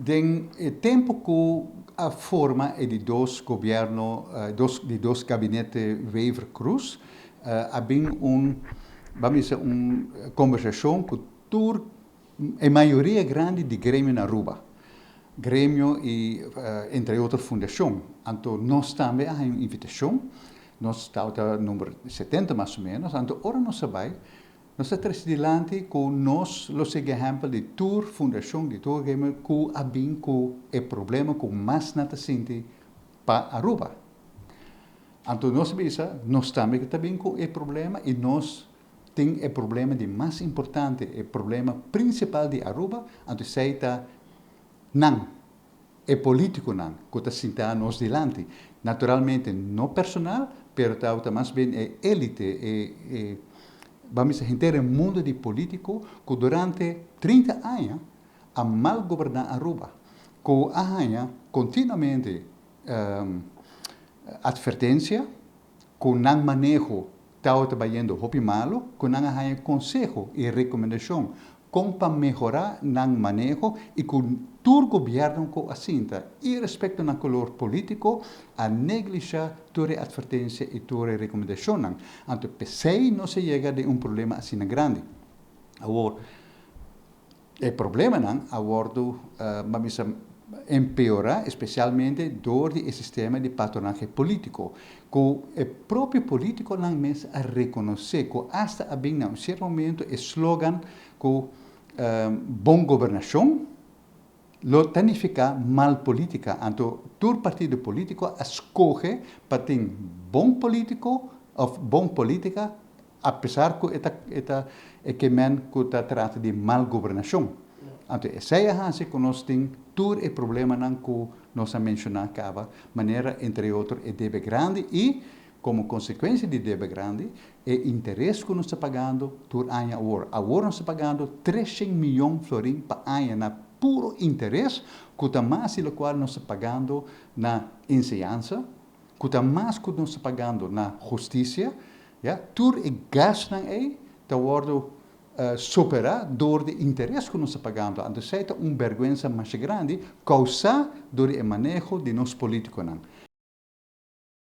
Den e tempo cu a forma e di dos gobierno, di dos gabinete Wever-Croes, a bin un, ban bisa, un conversacion cu tur e mayoria grandi di gremio na Aruba. Gremio y entre otro fundacion. Anto nos tambe a haya un invitacion. Nos tabata number 70 mas o menos. Anto ora nos a bay, nos a trece dilanti cu nos lo sigui ehempel di tur fundacion, di tur gremio cu a bin cu e problema cu mas nan ta sinti pa Aruba. Anto nos a bisa, nos tambe ta bin cu e problema y nos tin e problema di mas importante, e problema principal di Aruba, anto esey ta nan, e politiconan cu ta sinta nos dilanti. Naturalmente no personal, pero ta mas bien e elite, e ban bisa henter e mundo di politico cu durante 30 aña a mal goberna Aruba, cu a haya continuamente advertencia cu nan maneho tabata bayendo hopi malo, cu nan a haya conseho y recomendacion con pa mehora nan maneho y cu tur gobierno cu a sinta, irespecto nan color politico, a neglisha tur e advertencia y tur e recomendacionnan. Anto p'esey nos a yega den un problema asina grandi. Awor, e problemanan a wordo, ban bisa, empeora especialmente door di e sistema di patronahe politico, cu e propio politiconan mes a reconoce, cu hasta a bin na un cierto momento e slogan cu bon gobernacion lo ta nifica mal politica. Anto tur partido politico a scoge pa tin bon politico of bon politica, a pesar cu e ta e kemen cu ta trata di mal gobernacion. Anto esey a haci cu nos tin tur e problemanan cu nos a menciona caba, manera entre otro e debe grandi y como consecuencia di debe grandi, e interes cu nos ta pagando tur aña awor. Awor nos ta pagando 300 miyon florin pa aña na puro interes, cu ta mas di locual nos ta pagando na enseñansa, cu ta mas cu nos ta pagando na husticia, ja, tur e gasnan ey ta wordo supera door di interes cu nos ta pagando. Anto esey ta un berguensa mas grandi causa door e maneho di nos politiconan.